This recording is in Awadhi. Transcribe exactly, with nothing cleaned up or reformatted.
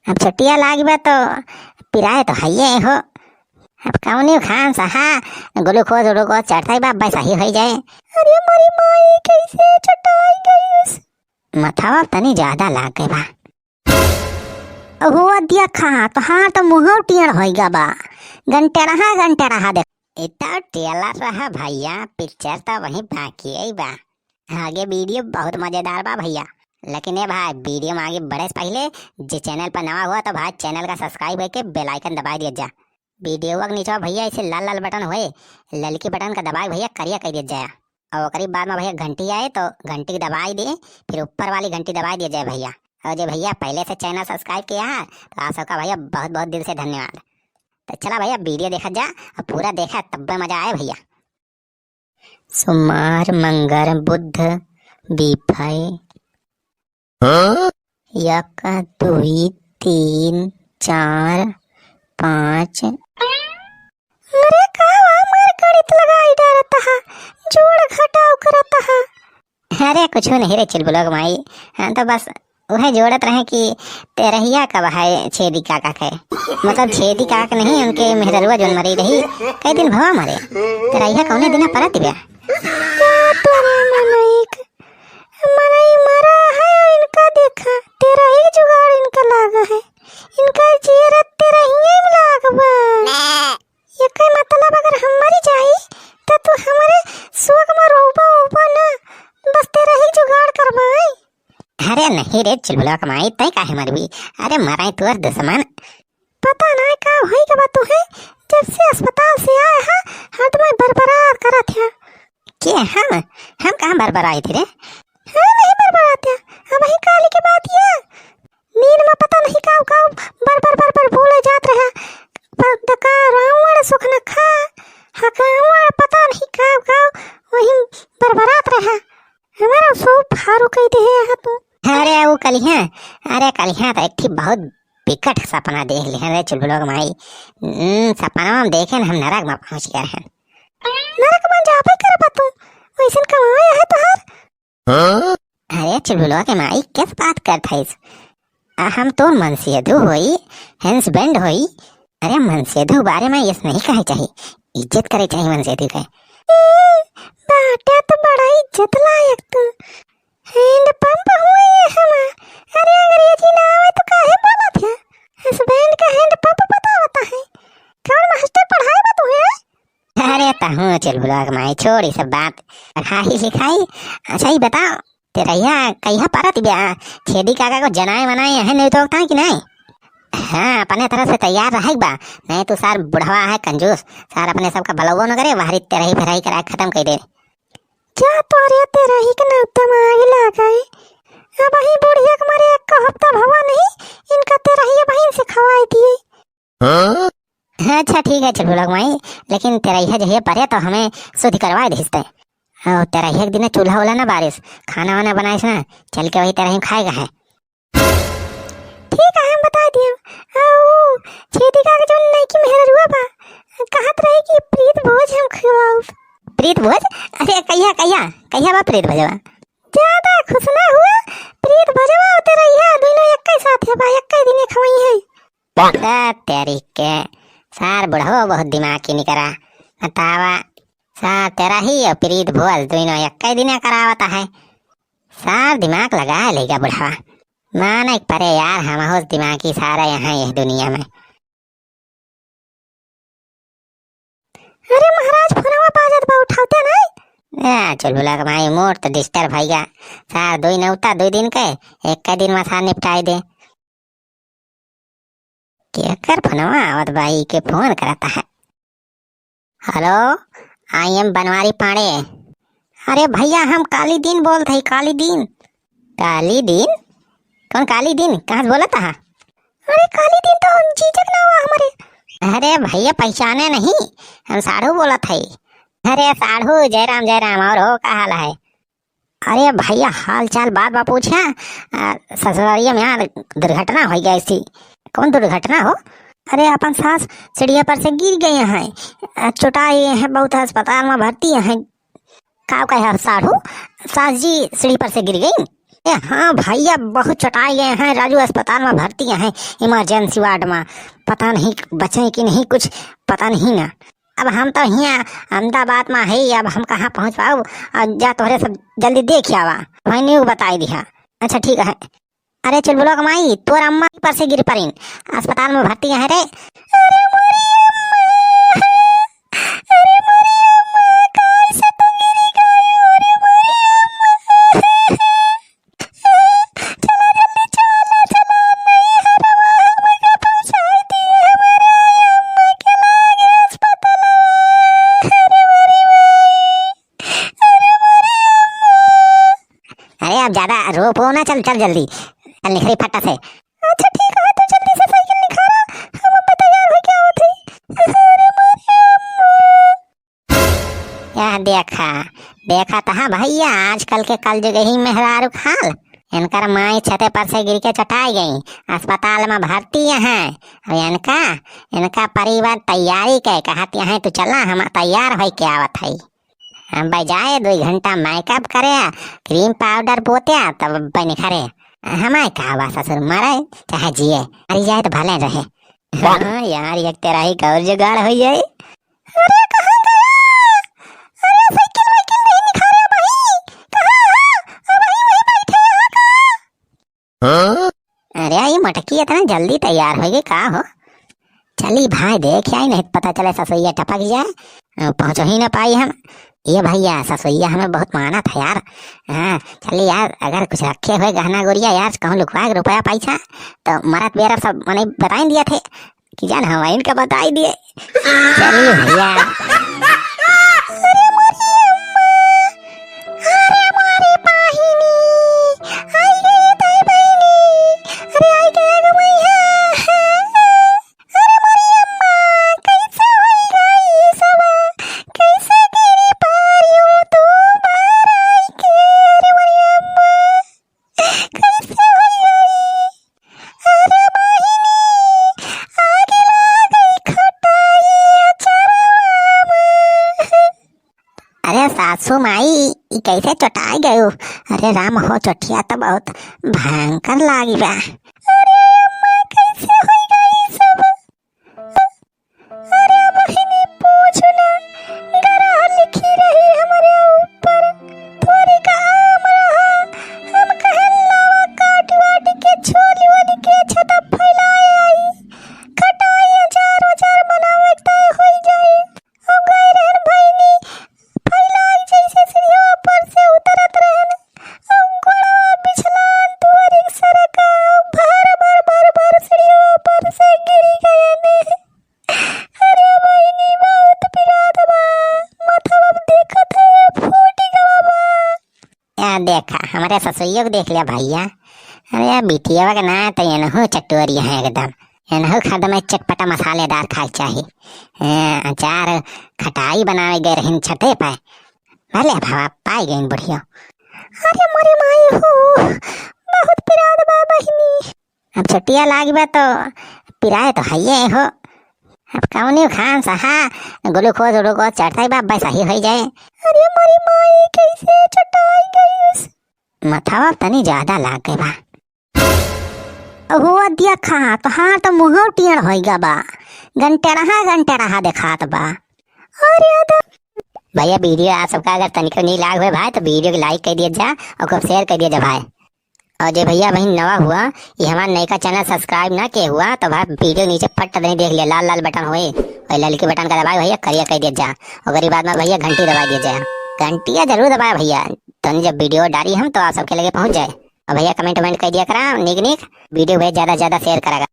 अब छुट्टिया लागी बा तो पिराए तो हइये हो। अब कौनी खान सहा, ग्लूकोज उलूकोज चढ़ता ही बा, बस सही हो जाए। अरे मोरी माई, कैसे चटाई गइस? मथवा तनी ज्यादा लाग गए बा। हुआ देखा, तोहार तो मुँह टेढ़ होइ गा बा। गंटेड़हा, गंटेड़हा देख। इतना टेलर रहा भैया, पिक्चर तो वहीं बाकी ही बा। आगे वीडियो बहुत मजेदार बा भैया। लेकिन ए भाई, वीडियो में आगे बढ़े से पहले जे चैनल पर नवा हुआ तो भाई चैनल का सब्सक्राइब करके बेल आइकन दबाई दिया जा। वीडियो के नीचे भैया ऐसे लाल लाल बटन होए, ललकी बटन का दबाए भैया करिया कर दिया जाए। और ओकरी बाद में भैया घंटी आए तो घंटी के दबाई दे, फिर ऊपर वाली घंटी दबाई दिया जाए भैया। और जे भैया पहले से चैनल सब्सक्राइब किया है तो आप सबका भैया बहुत बहुत दिल से धन्यवाद। तो चला भैया वीडियो देखा जा, और पूरा देखा तब्बे मजा आए भैया। सोमार, मंगर, बुध, बीफाई। हाँ? एक, दुई, तीन, चार, पाँच। अरे का वा मार गणित लगाई डारत हा, जोड़ घटाव करत हा। अरे कुछ नहीं रे चुलबुलवा के माई, हम तो बस उहे जोड़त रहे कि तेरहिया कब है छेदी काका के, मतलब छेदी काका नहीं, उनके मेहररुआ जोन मरी रही, कई दिन भवा मरे, तेरहिया कौने दिना परत बा। का तोरे मनई के, मनई मरा है, इनका देखा, तेरही जुगाड़ इनका लागा है, इनका जियरा तेरहिया में लाग बा। एकर मतलब अगर हम मरी जाई, त तू हमरे सोग में रोबा ओबा ना, बस तेरही जुगाड़ करबाई। अरे नहीं रे चुलबुलवा के माई, तै काहे मरबी? अरे मराई तोर दुश्मन। पता ना का होई के बा तुहे, जब से अस्पताल से आए हा, हरदम बरबरात करत हा। के हम? हम कहाँ बरबराई थी रे? हाँ, नहीं बरबरात हा। अब ही काली के बात या। नींद में पता नहीं काव काव बर बर बर बर बोले जात रहा। पर दका रावण सुख न खा, हकावण पता नहीं काव काव वहीं बरबरात रहा। हमारा सो फारू कह दे है तू। अरे वो कलिहा, अरे कलिहा तो एक ठे बहुत बिकट सपना देख लिहे रे चुलबुलवा के माई। हम्म, सपना में देखे न हम नरक में पहुँच गए हैं। नरक में जाबे करबा तू, वैसन कमाए है तोहार। हाँ? अरे चुलबुलवा के माई, किस बात करत हइस? आ, हम तोर मनसेधु होई, husband होई। अरे मनसेधु बारे में यस नहीं कहे चाही, इज्जत करे चाही मनसेधु के। ए, बाटा तो बड़ा इज्जत लायक तू। Hand pump हुए ये हमार। अरे अंग्रेजी ना आवे तो काहे बोलत है? Husband का hand pump बतावत है। कौन मास्टर पढ़ाए बा तुहे? अरे तहूँ चुलबुलवा के माई, छोड़ ई सब बात। पढ़ाई लिखाई, अच्छा ई बताओ, तेरहिया कहिया परत बा? छेदी काका को जनाए मनाए है नहीं तो होता है कि नहीं? हाँ, अपने तरफ से तैयार रहे बा, नहीं तो सार बुढ़वा है कंजूस, सार अपने सबका बलवो न करे, बाहरी तेरही फेरही करा के खत्म कर दे। जा तोरे तेरही के नाम दिमाग लगा है। अब ही बुढ़िया के मारे एक हफ्ता भवा नहीं, इनका तेरही अब ही से खवाई दिए। हाँ? अच्छा ठीक है चुलबुलवा के माई, लेकिन तेरहिया जहिया परे तो हमें शुद्ध करवाए दिस ते। और तेरहिया के दिन चूल्हा वाला ना बारिस, खाना वाना बनाइस ना, चल के वही तेरही खाएगा है। ठीक है, हम बताई दिए। आ, ऊ छेदी काका के जौन नईकी मेहररुआ बा, कहत रही कि प्रीत भोज हम खिलाऊ। प्रीत भोज? अरे कहिया, कहिया, कहिया बा प्रीत भोजवा? ज्यादा खुश ना हुआ, प्रीत भोजवा होते रही है, दोनों एक ही साथ है बा, एक ही दिन एक वही है। ए तेरी के, सार बुढ़वा बहुत दिमाग की निकरा। बतावा, सार तेरही और प्रीत भोज दोनों एक ही दिन करावता है। सार दिमाग लगा लेगा बुढ़वा। माने के परे यार, हम होस दिमागी सारा यहाँ यह दुनिया में। अरे महाराज, फोनवा बाजत बा, उठावते नहीं। ए, चुलबुलवा के माई, मोर तो disturb भइगा। सार दुई नौता, दुई दिन के, एक का दिन में सार निपटाई दे। केकर फोनवा आवत बा, ई के फोन करता है। Hello, I am बनवारी पांडे। अरे भैया, हम काली दीन बोलत हई, काली दीन। काली दीन? कौन काली दीन? कहाँ से बोलत हा? अरे काली दीन तो जीजक ना हुआ हमारे। अरे भैया, पहचाने नहीं, हम साढ़ू बोलत हई। अरे साढ़ू, जय राम, जय राम। और हो, का हाल है? अरे भैया, हाल चाल बात बा पूछा। आ, ससुरारिया में यार दुर्घटना हो गई थी। कौन दुर्घटना हो? अरे अपन सास सीढ़िया पर से गिर गई हैं, आ, चोटाई हैं बहुत, अस्पताल में भर्ती हैं। का कहे साढ़ू, सास जी सीढ़ी पर से गिर गई? ए हाँ भइया, बहुत चोटाइ गए हैं राजू, अस्पताल मा भर्ती हैं, emergency ward मा। पता नहीं बचे कि नहीं कुछ, पता नहीं ना। अब हम तो हियाँ अहमदाबाद मा है, अब हम कहाँ पहुँच पाउब? अब जा तोहरे सब जल्दी देखि आवा, वहीं न्यू बताइ दिहा। अच्छा ठीक है। अरे चुलबुलवा क माई, तोर अम्मा परसे गिर परिन, अस्पताल मा भर्ती हैं रे। अरे मोरी अम्मा, अरे मोरी अम्मा, कैसे तू गिरी गई? अरे मोरी अम्मा। चला जल्दी चला, चला, नहीं हरवा हमका पहुँचाई दिए, हमारे अम्मा के लागे अस्पताल। अरे मोरी माई, अरे मोरी अम्मा। अरे अब ज्यादा रोपो ना, चल, चल जल्दी, चल निकरी फट्टा से। अच्छा ठीक है, तू जल्दी से साइकिल निकाला, हम अब तैयार होके आवत हई। अरे मोरी अम्मा। यह देखा, देखा त हाँ भइया, आजकल के कलजुग ही मेहरारू क हाल। इनकर माई छते पर से गिर के चोटाइ गई, अस्पताल मा भर्ती हैं। अब इनका, इनका परिवार तैयारी के कहत हैं, तू चला, हम तैयार होइके आवत हई। हम बजाए दुइ घंटा makeup करे, cream powder पोते, तब बनिखरे। हमारे का बा ससुर, मरे चाहे जिए, मरी जाए तो भले रहे। हाँ यार, एक तेरा ही गौर जुगाड़ हो जाए। अरे कहाँ गया? अरे साइकिल वाइकिल नहीं निकाला भाई, कहाँ है? अब वहीं, वहीं बैठे हैं का? हाँ? अरे ई मटकी इतना जल्दी तैयार होइ गई का हो? चली भाई देख आई, नहीं पता चले ससुइया टपक जाए, अ, पहुँच ही ना पाई हम। ये भइया ससुइया हमें बहुत मानत है यार। हाँ चली यार, अगर कुछ रखे हुए गहना गुरिया यार, कहूँ लुकवा के रुपया पैसा, तो मरत बेरा सब मने बताई दिया थे। कि जान हम इनका बताई दिए। चलिए भइया। अरे मोरी अम्मा, अरे मोरी बहिनी, आई गे दाई बहिनी, अरे आई गे गो मैया। अरे मोरी अम्मा, कैसे होई गई सब, कैसे गिरी पारियो तू बाराई के, अरे मोरी अम्मा। कैसे होई गई? अरे बहिनी, आग लागई खटाई अचरवा में। अरे सासू माई, ई कैसे चोटाई गयो? अरे राम हो, चोटिया तो बहुत भयंकर लागी बा। अरे अम्मा, कैसे होई गई सब? अरे बहिनी पूछ ना, गरह लिखी रही हमरे ऊपर। थोड़ी का आम रहा, हम कहे लावा काट वाट के छोल वोल के छता फैलाए आई। खटाई अचार उचार बनावे तय होई जाए। हम गए रहन बहिनी, फैलाई जैसे सीढ़िया पर से उतरत रहन। हम गोड़वा बिछलान तोरी सरका, भर भर भर भर सीढ़िया पर से गिरी गयन। अरे बहिनी, बहुत पिरात बा, मथवा देखत है, फूट गवा बा। या देखा, हमरे ससुइयो के देख लिया भइया। अरे यार, बिटियावा के ना तो एनहू चटोरी है एकदम। एनहू खाद में चटपटा मसालेदार खाए के चाही। ए, अचार खटाई बनावे गए रहिन छते पे। भले भावा पाई गईन बुढ़ियो। अरे मोरी माई हो, बहुत पिरात बा बहिनी। अब चोटिया लागी बा तो पिराए तो हइये हो। अब कौनी खान सहा, ग्लूकोज उलूकोज चढ़ता ही बा, बस सही होई जाए। अरे मोरी माई, कैसे चोटाई गईस? मथवा तनी ज्यादा लाग गई बा। हुआ दिया खा, तोहार तो मुँह टेढ़ होई गा बा, गंटेड़हा गंटेड़हा देखात बा। अरे तो भइया, video आप सबका अगर तनिको नी लाग हुए भाई, तो video के like कर दिया जा और खूब share कर दिया जा भाई। और जे भइया बहिन नवा हुआ, ये हमार नयका channel subscribe ना किए हुआ, तो भाई video नीचे फट दे देख लिया, लाल लाल button होए, और ललकी button का दबाए भइया, करिया कर दिया जा। और गरीब आदमी भइया घंटी दबा दिया जाए, घंटिया जरूर दबाए भइया, तनी जब video डाली हम तो आप सबके लगे पहुँच जाए। और भइया comment वमेंट कर दिया करा, निक निक video भइया ज्यादा से ज्यादा share करा।